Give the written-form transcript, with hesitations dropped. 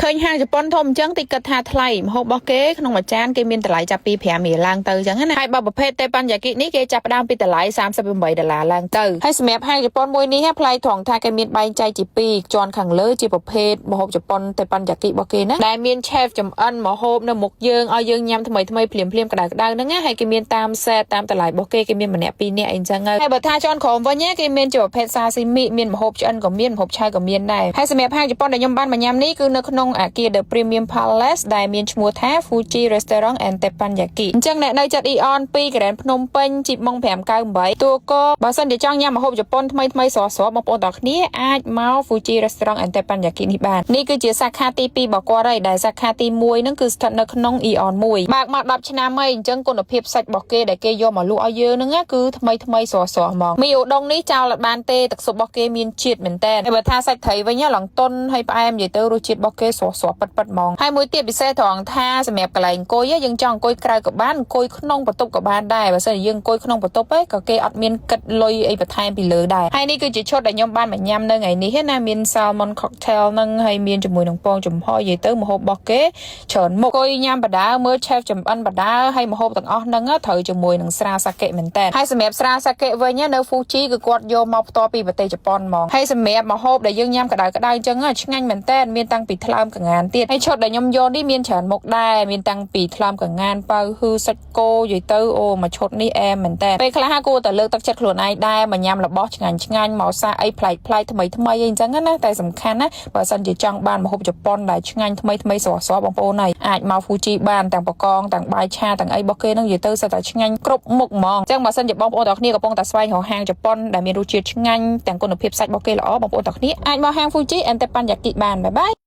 ឃើញហាងជប៉ុនធំអញ្ចឹងតិចគិតថាថ្លៃម្ហូបរបស់គេក្នុងមួយចានគេមានតម្លៃចាប់ពី5រៀលឡើងទៅអញ្ចឹងណាហើយបើប្រភេទតេប៉ាន់យ៉ាគីនេះគេចាប់ផ្ដើមពីតម្លៃ38ដុល្លារឡើងទៅហើយសម្រាប់ហាងជប៉ុនមួយនេះប្លែកត្រង់ថាគេមានបែងចែកជាពីរជាន់ខាងលើជាប្រភេទម្ហូបជប៉ុនតេប៉ាន់យ៉ាគីរបស់គេណាដែលមាន chef ចំអិនម្ហូបនៅមុខយើងឲ្យយើងញ៉ាំថ្មីថ្មីភ្លាមភ្លាមក្តៅក្តៅហ្នឹងណាហើយគេមានតាម set តាមតម្លៃរបស់គេគេមានម្នាក់ពីរនាក់អីចឹងហើយបើថាជាន់ក្រោមវិញគេមានជាប្រភេទសាស៊ីមីមានម្ហូបឆ្អិនក៏មានម្ហូបឆៅក៏មានដែរហើយសម្រាប់ហាងជប៉ុនដែលខ្ញុំបានមកញ៉ាំនេះគឺនៅក្នុងអាគារ The Premium Palace ដែលមានឈ្មោះថា Fuji Restaurant and Teppanyaki អញ្ចឹងអ្នកនៅជិត Aeon 2 Grand ភ្នំពេញជីបម៉ុង598តួកបើសិនជាចង់ញ៉ាំម្ហូបជប៉ុនថ្មីថ្មីស្រស់ៗបងប្អូនទាំងគ្នាអាចមក Fuji Restaurant and Teppanyaki នេះបាននេះគឺជាសាខាទី2របស់គាត់ហើយដែលសាខាទី1ហ្នឹងគឺស្ថិតនៅក្នុង Aeon 1បើកមក10ឆ្នាំហើយអញ្ចឹងគុណភាពសាច់របស់គេដែលគេយកមកលក់ឲ្យយើងហ្នឹងណាគឺថ្មីថ្មីស្រស់ស្រស់ហ្មងមីឧដុងនេះចោលអត់បានទេទឹកស៊ុបរបស់គេមានជាតិមែនតើហើយបើថាសាច់ត្រីវិញឡើងតុនហើយផ្អែមនិយាយទៅរសជាតិរបស់គេស្រស់ស្រស់ពិតពិតហ្មងហើយមួយទៀតពិសេសត្រង់ថាសម្រាប់កន្លែងអង្គុយយើងចង់អង្គុយក្រៅក៏បានអង្គុយក្នុងបន្ទប់ក៏បានដែរបើសិនជាយើងអង្គុយក្នុងបន្ទប់ឯងក៏គេអត់មានគិតលុយអីបន្ថែមពីលើដែរហើយនេះគឺជាឈុតដែលខ្ញុំបានមកញ៉ាំនៅថ្ងៃនេះណាមាន salmon cocktail ហ្នឹងហើយមានជាមួយនឹងពងចំហុយនិយាយទៅម្ហូបរបស់គេច្រើនមុខអង្គុយញ៉ាំបដាមើល chef ចំអិនបដាហើយម្ហូបទាំងអស់ហ្នឹងត្រូវជាមួយនឹងស្រាសាកេមែនតើហើយសម្រាប់ស្រាសាកេវិញនៅ Fuji គឺគាត់យកមកផ្ទាល់ពីប្រទេសជប៉ុនហ្មងហើយសម្រាប់ម្ហូបដែលយើងញ៉ាំក្តៅក្តៅអញ្ចឹងឆ្ងាញ់មែនតើមានតាំងពីថ្លើមកងានទៀតហើយឈុតដែលខ្ញុំយកនេះមានច្រើនមុខដែរមានតាំងពីថ្លើមកងានប៉ៅហ៊ឺសាច់គោនិយាយទៅអូមួយឈុតនេះអែមមែនតើពេលខ្លះគួរតែលើកទឹកចិត្តខ្លួនឯងដែរមកញ៉ាំរបស់ឆ្ងាញ់ឆ្ងាញ់មកសាកអីប្លែកប្លែកថ្មីថ្មីអីអញ្ចឹងណាតែសំខាន់ណាបើសិនជាចង់បានម្ហូបជប៉ុនដែលឆ្ងាញ់ថ្មីថ្មីស្រស់ស្រស់បងប្អូនហើយអាចមក Fuji បានទាំងបកងទាំងបាយឆាទាំងអីរបស់គេហ្នឹងនិយាយទៅសុទ្ធតែឆ្ងាញ់គ្រប់មុខហ្មងអញ្ចឹងបើសិនជាបងប្អូនទាំងគ្នាកំពុងតែស្វែងរកហាងជប៉ុនដែលមានរសជាតិឆ្ងាញ់ទាំងគុណភាពសាច់របស់គេល្អបងប្អូនទាំងគ្នាអាចមកហាង Fuji and Teppanyaki បាន bye bye.